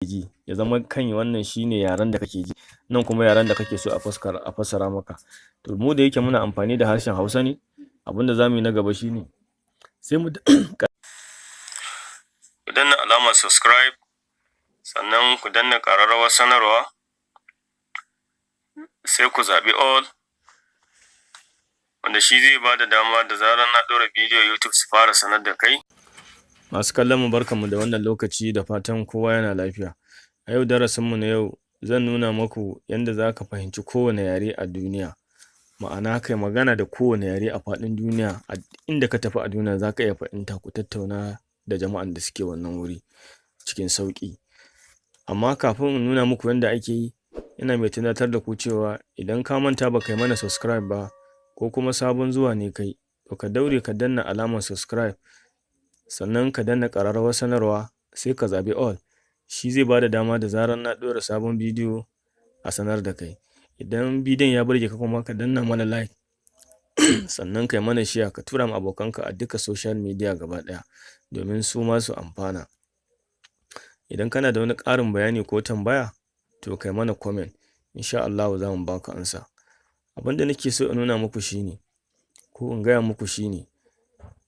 Ji ya zama kan wannan shine yaren da kake ji, nan kuma yaren da kake so a fassara maka. To, mu da yake muna amfani da harshen Hausa ne, abinda zamu yi na gaba shine sai mu ku danna alamar subscribe, sannan ku danna ƙararrawar sanarwa, sai ku zaɓi all, wanda shi zai bada dama da zarar na ɗora bidiyo YouTube su fara sanar da kai. Masu kallon mu, barkanmu da wannan lokaci, da fatan kowa yana lafiya. A yau, darasin mu na yau, zan nuna maku yanda zaka fahimci kowane yare a duniya, ma'ana kai magana da kowane yare a faɗin duniya. A duk inda ka tafi a duniya, zaka iya fahimta ku tattauna da jama'an da suke wannan wuri cikin sauƙi. Amma kafin in nuna muku yanda ake yi, ina mai tunatar da ku cewa idan ka manta baka yi mana subscribe ba, ko kuma sabon zuwa ne kai, to ka daure ka danna alamar subscribe, sannan ka danna ƙararrawar sanarwa, sai ka zaɓi all. Shi zai bada dama da zarar na ɗora sabon bidiyo a sanar da kai. Idan bidiyon ya burge ka kuma, ka danna mana like, sannan kai mana share, ka tura ma abokanka a duka social media gaba ɗaya domin su ma su amfana. Idan kana da wani ƙarin bayani ko tambaya, to kai mana comment, insha Allahu za mu baka amsa. Abinda nake so in nuna muku shine, ko in gaya muku shine,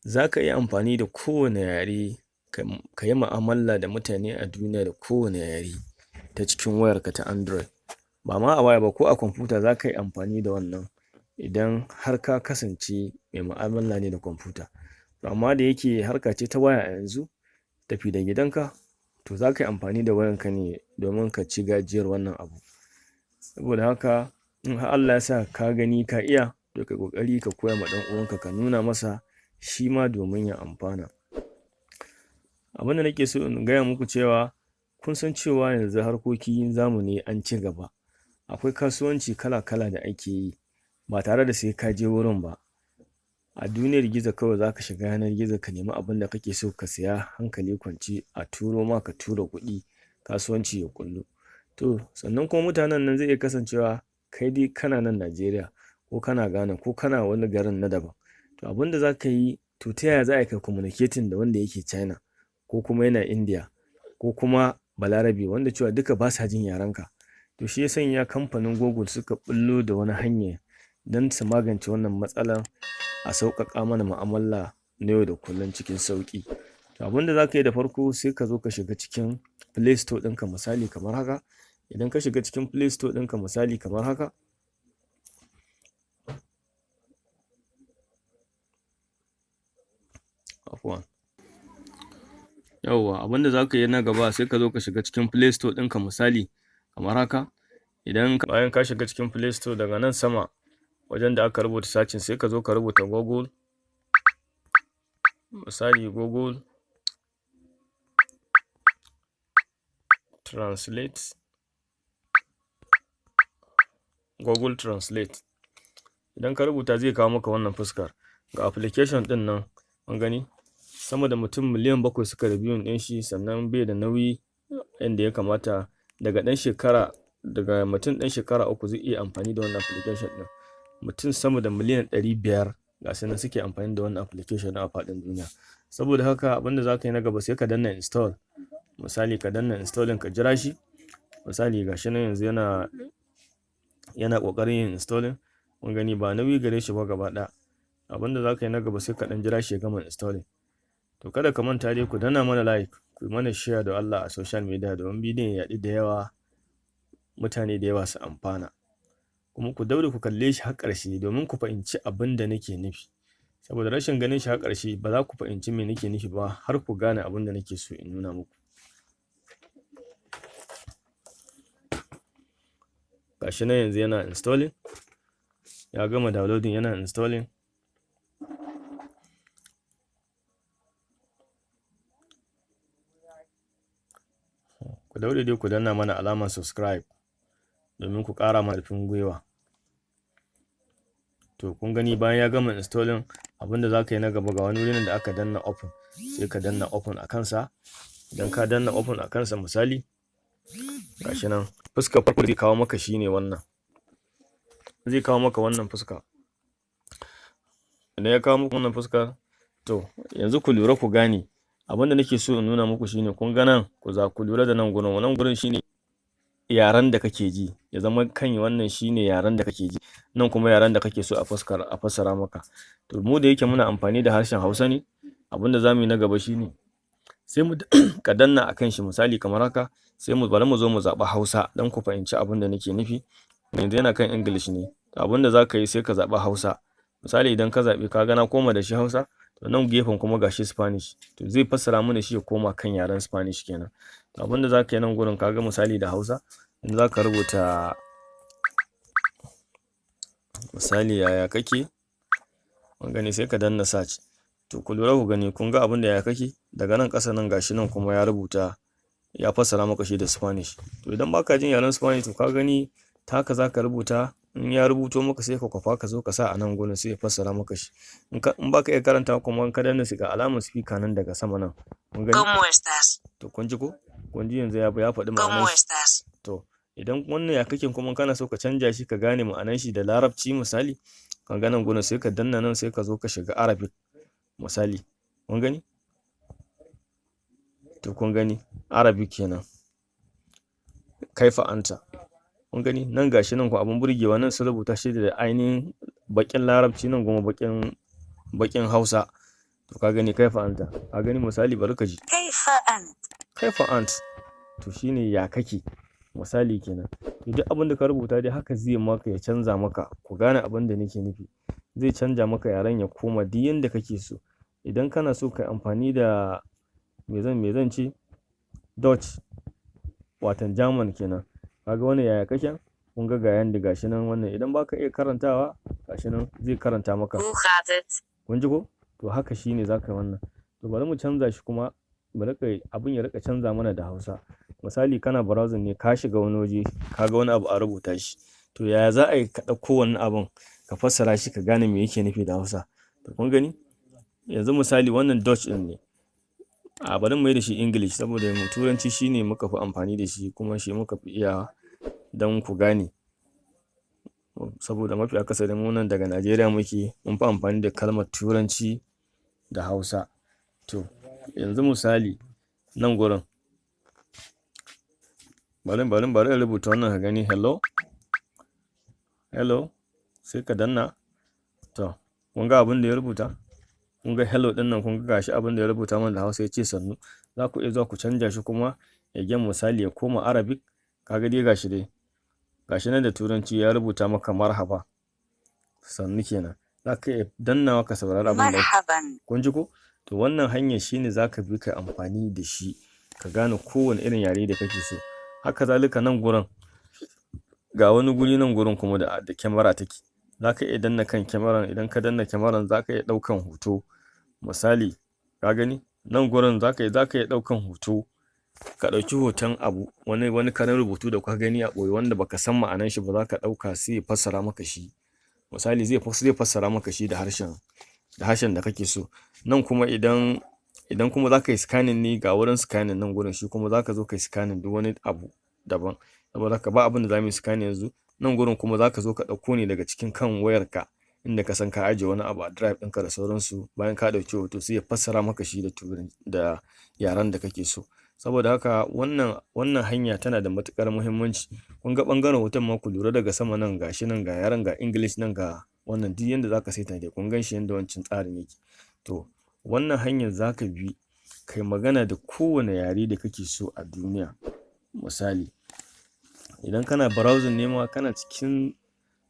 zaka iya amfani da kowane yare ka yi mu'amala da mutane a duniya da kowane yare ta cikin wayarka ta Android. Ba ma a waya ba, ko a kwamfuta zaka yi amfani da wannan, idan har ka kasance mai mu'amala ne da kwamfuta. To, amma da yake harka ce ta waya a yanzu, tafi da gidanka, to zaka yi amfani da wayanka ne domin ka ci gajiyar wannan abu. Saboda haka, in har Allah ya sa ka gani ka iya, to kai ƙoƙari ka koya ma ɗan uwanka, ka nuna masa shi ma domin ya amfana. Abinda nake so in gaya muku cewa, kun san cewa yanzu harkokin zamani an ci gaba, akwai kasuwanci kala-kala da ake yi ba tare da sai ka je wurin ba. A duniyar gizo kawai zaka shiga yanar gizo ka nemi abinda kake so ka siya, hankali kwance a turo ma, ka tura kuɗi, kasuwanci ya ƙullu. To, sannan kuma mutanen nan zai iya kasancewa kai dai kana nan Najeriya, ko kana Ghana, ko kana wani garin na daban. To, abinda zaka yi, to ta yaya za a yi kai communicating da wanda yake China, ko kuma yana India, ko kuma Balarabe, wanda cewa duka basa jin yarenka? To, shi ya sanya kamfanin Google suka ɓullo da wani hanya don su magance wannan matsalar, a sauƙaƙa mana mu'amala na yau da kullum cikin sauƙi. To, abinda zaka yi da farko, sai ka zo ka shiga cikin Play Store ɗinka, misali kamar haka. Idan ka shiga cikin Play Store ɗinka, misali kamar haka, afuwan, yawwa, abinda zaka yi na gaba, sai ka zo ka shiga cikin Play Store ɗinka, misali kamar haka. Idan bayan ka shiga cikin Play Store, daga nan sama wajen da aka rubuta searching, sai ka zo ka rubuta Google, misali Google Translate. Google Translate, idan ka rubuta, zai kawo maka wannan fuskar. Ga application ɗin nan, kun gani, sama da mutum 7 miliyan suka reviewing ɗin shi. Sannan bai da nauyi yanda ya kamata. Daga mutum ɗan shekara 3 zai iya amfani da wannan application ɗin. Mutum sama da 500 miliyan ga su nan suke amfani da wannan application ɗin a faɗin duniya. Saboda haka, abinda zaka yi na gaba, sai ka danna install. Misali, ka danna installing, ka jira shi. Misali, ga shi nan yanzu yana ƙoƙarin yin installing. Kun gani, ba nauyi gare shi ba gaba ɗaya. Abinda zaka yi na gaba, sai ka ɗan jira shi ya gama installing. To, kada ka manta dai ku danna mana like, ku yi mana share don Allah a social media, domin bidiyon ya yaɗu da yawa, mutane da yawa su amfana. Kuma ku daure ku kalle shi har ƙarshe domin ku fahimci abin da nake nufi, saboda rashin ganin shi har ƙarshe, ba za ku fahimci me nake nufi ba har ku gane abin da nake so in nuna muku. Ga shi nan yanzu yana installing, ya gama downloading, yana installing. Ku daure dai ku danna mana alamar subscribe domin ku ƙara mana ƙarfin gwiwa. To, kun gani, bayan ya gama installing, abinda za ka yi na gaba, ga wani wuri nan da aka danna open, sai ka danna open a kansa. Idan ka danna open a kansa, misali ga shi nan, fuskar farko da zai kawo maka shine wannan. Zai kawo maka wannan fuska. Idan ya kawo muku wannan fuskar, to yanzu ku lura ku gane Abin da nake so in nuna muku shine, kun ga nan, ku za ku lura da nan gurin. Nan gurin shine yaren da kake ji, ya zama kan wannan shine yaren da kake ji, nan kuma yaren da kake so a fassara maka. To, mu da yake muna amfani da harshen Hausa ne, abin da zamu yi na gaba shine sai mu ka danna akan shi, misali kamar haka. Sai mu bari mu zo mu zaɓi Hausa don ku fahimci abin da nake nufi. Yanzu yana kan English ne. Abin da zaka yi, sai ka zaɓi Hausa. Misali, idan ka zaɓi, ka ga na koma da shi Hausa. To, nan gefen kuma gashi Spanish, to zai fassara mana shi ya koma kan yaren Spanish kenan. To, abin da zaka yi nan gurin, ka ga misali da Hausa in zaka rubuta, misali, "Yaya kake?" Kun gani, sai ka danna search. To, ku lura ku gani, kun ga abin da "Yaya kake" daga nan ƙasa nan, gashi nan kuma ya rubuta, ya fassara maka shi da Spanish. To, idan baka jin yaren Spanish, to ka gani, ta haka zaka rubuta. In ya rubuto maka, sai ka kwafa, ka zo ka sa a nan gurin, sai ya fassara maka shi. In baka iya karanta kuma, in ka danna shi, ga alamar speaker nan daga sama nan, kun gani. ¿Cómo estás? To, kun ji ko? Kun ji, yanzu ya faɗi ¿Cómo ma'anar shi. estás? To, idan wannan "ya kake" kuma kana so ka canja shi, ka gane ma'anar shi da Larabci, misali, ka ga nan gurin, sai ka danna nan, sai ka zo ka shiga Arabic, misali. Kun gani? To, kun gani, Arabic kenan, "Kaifa anta". Kun gani nan, gashi nan ko abun burgewa, nan sun rubuta shi da ainihin baƙin Larabci, nan kuma baƙin Hausa. To, ka gani, "Kaifa anta". Ka gani, misali, bari ka ji. كيف أنت؟ "Kaifa ant", to shine "Ya kake", misali kenan. To, duk abin da ka rubuta dai, haka zai maka, ya canza maka. Ku gane abin da nake nufi, zai canja maka yaren ya koma duk yanda kake so. Idan kana so kai amfani da, me zan ce, Dutch, watan German kenan, kaga wannan "Yaya kake", kun ga, ga yanda gashi nan. Wannan idan baka iya karantawa, gashi nan zai karanta maka. Hoe gaat het? Kun ji ko? To, haka shine zaka yi wannan. To, bari mu canza shi kuma, mu riƙa abin ya riƙa canza mana da Hausa. Misali, kana browsing ne, ka shiga wani waje, ka ga wani abu a rubuta shi. To, yaya za a yi ka ɗauko wannan abun, ka fassara shi, ka gane me yake nufi da Hausa? To, kun gani, yanzu misali wannan Dutch ɗin ne. A bari mu mai da shi English, saboda mu Turanci shine muka fi amfani da shi, kuma shi muka fi iyawa, don ku gane. Saboda mafi akasari mu nan daga Najeriya muke, mun fi amfani da kalmar Turanci da Hausa. To, yanzu misali nan gurin, bari in rubuta wannan ka gani, "Hello, hello", sai ka danna. To, kun ga abin da ya rubuta? Kun ga "hello" ɗin nan? Kun ga, gashi abin da ya rubuta mana da Hausa, ya ce "Sannu". Za ku iya zuwa ku canja shi kuma again, misali ya koma Arabic. Kaga dai, gashi dai, gashi nan da Turanci ya rubuta maka "Marhaba", "Sannu" kenan. Za ka iya dannawa ka saurari abin da مرحبا. Kun ji ko? To, wannan hanyar shine za ka bi ka amfani da shi, ka gane kowane irin yare da kake so. Haka zalika nan gurin, ga wani guri nan gurin kuma da kyamara take. Za ka iya danna kan kyamaran. Idan ka danna kyamaran, za ka iya ɗaukan hoto. Misali, ka gani nan gurin, za ka iya ɗaukan hoto, ka ɗauki hoton abu, wani karin rubutu da ka gani a ɓoye wanda baka san ma'anan shi ba, za ka ɗauka, sai ya fassara maka shi. Misali, zai fassara maka shi da harshen da kake so. Nan kuma idan kuma za ka yi scanning ne, ga wurin scanning nan gurin. Shi kuma za ka zo ka yi scanning duk wani abu daban. Saboda haka ba abin da za mu yi scanning yanzu. Nan gurin kuma za ka zo ka ɗauko ne daga cikin kan wayarka, inda ka san ka ajiye wani abu a drive ɗinka da sauransu. Bayan ka ɗauki hoto, sai ya fassara maka shi da Turanci, da yaren da kake so. Saboda haka wannan hanya tana da matuƙar muhimmanci. Kun ga ɓangaren hoton ma, ku lura daga sama nan, gashi nan, ga yaren, ga English nan, ga wannan, duk yanda zaka saita dai, kun gan shi yanda wancan tsarin yake. To, wannan hanyar zaka bi kai magana da kowane yare da kake so a duniya. Misali, idan kana browsing ne ma, kana cikin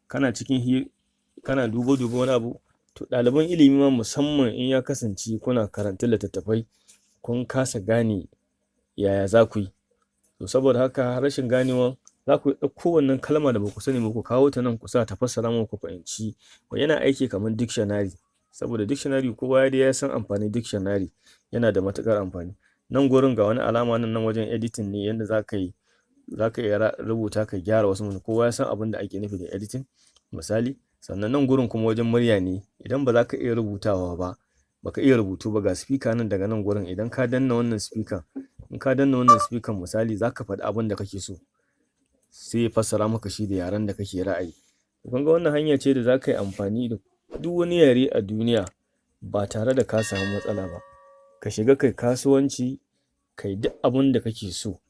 kana dube dube wani abu. To, ɗaliban ilimi ma musamman, in ya kasance kuna karatun littattafai, kun kasa gane yaya za ku yi. To, saboda haka rashin ganewan, za ku ɗauko wannan kalma da baku sani ba, ku kawo ta nan, ku sa ta fassara muku, ku fahimci. Yana aiki kamar dictionary, saboda dictionary, kowa dai ya san amfanin dictionary, yana da matuƙar amfani. Nan gurin ga wani alama nan, nan wajen editing ne, yanda za ka iya rubuta, ka gyara wasu. Kowa ya san abin da ake nufi da editing, misali. Sannan nan gurin kuma wajen murya ne. Idan ba za ka iya rubutawa ba, baka iya rubutu ba, ga speaker nan daga nan gurin. Idan ka danna wannan speaker, in ka danna wannan speaker, misali, za ka faɗi abin da kake so, sai ya fassara maka shi da yaren da kake ra'ayi. Kun ga, wannan hanya ce da za ka yi amfani da duk wani yare a duniya ba tare da ka samu matsala ba. Ka shiga kai kasuwanci, kai duk abin da kake so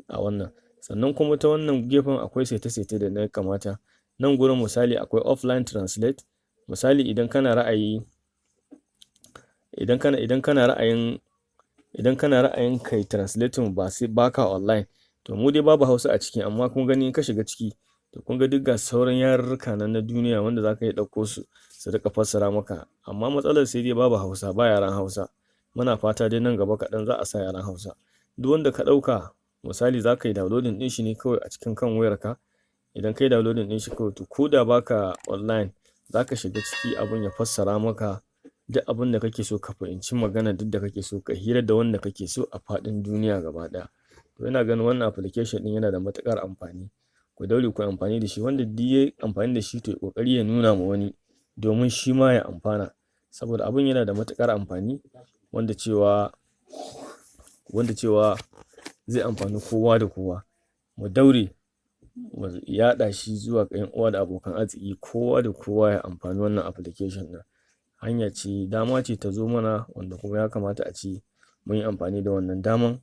a wannan. Sannan kuma ta wannan gefen akwai saite-saite da na kamata. Nan gurin misali akwai offline translate. Misali idan kana ra'ayin kai translating ba sai baka online. To mu dai babu Hausa a ciki, amma kun gani in ka shiga ciki, to kun ga duk ga sauran yarurruka nan na duniya wanda za ka iya ɗauko su su riƙa fassara maka. Amma matsalar sai dai babu Hausa, ba yaren Hausa. Muna fata dai nan gaba kaɗan za a sa yaren Hausa. Duk wanda ka ɗauka, misali za ka yi downloading ɗin shi ne kawai a cikin kan wayarka. Idan ka yi downloading ɗin shi kawai, to ko da baka online za ka shiga ciki, abun ya fassara maka duk abin da kake so, ka fahimci magana duk da kake so, ka hira da wanda kake so a faɗin duniya gaba ɗaya. To ina ganin wannan application ɗin yana da matuƙar amfani. Ku daure ku yi amfani da shi. Wanda duk yayi amfani da shi, to ya ƙoƙari ya nuna ma wani domin shi ma ya amfana, saboda abun yana da matuƙar amfani wanda cewa zai amfani kowa da kowa. Mu daure mu yaɗa shi zuwa ga 'yan uwa da abokan arziki, kowa da kowa ya amfani wannan application ɗin. Hanya ce, dama ce ta zo mana wanda kuma ya kamata a ce mun yi amfani da wannan daman,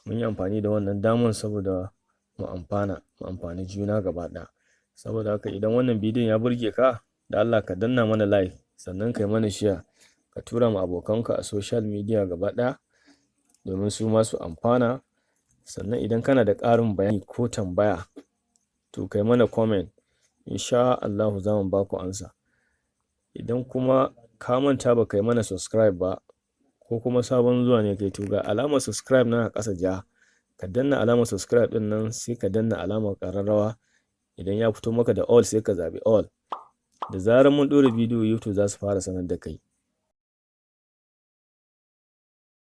mun yi amfani da wannan daman saboda mu amfana, mu amfani juna gaba ɗaya. Saboda haka idan wannan bidiyon ya burge ka, da Allah ka danna mana like, sannan kai mana share, ka tura ma abokanka a social media gaba ɗaya domin su ma su amfana. Sannan idan kana da ƙarin bayani ko tambaya, to kai mana comment, insha Allahu za mu ba ku amsa. Idan kuma ka manta ba kai mana subscribe ba, ko kuma sabon zuwa ne kai, to ga alamar subscribe nan a ƙasa ja, ka danna alamar subscribe ɗin nan, sai ka danna alamar ƙararrawa. Idan ya fito maka da all, sai ka zaɓi all. Da zarar mun ɗora bidiyo, YouTube za su fara sanar da kai.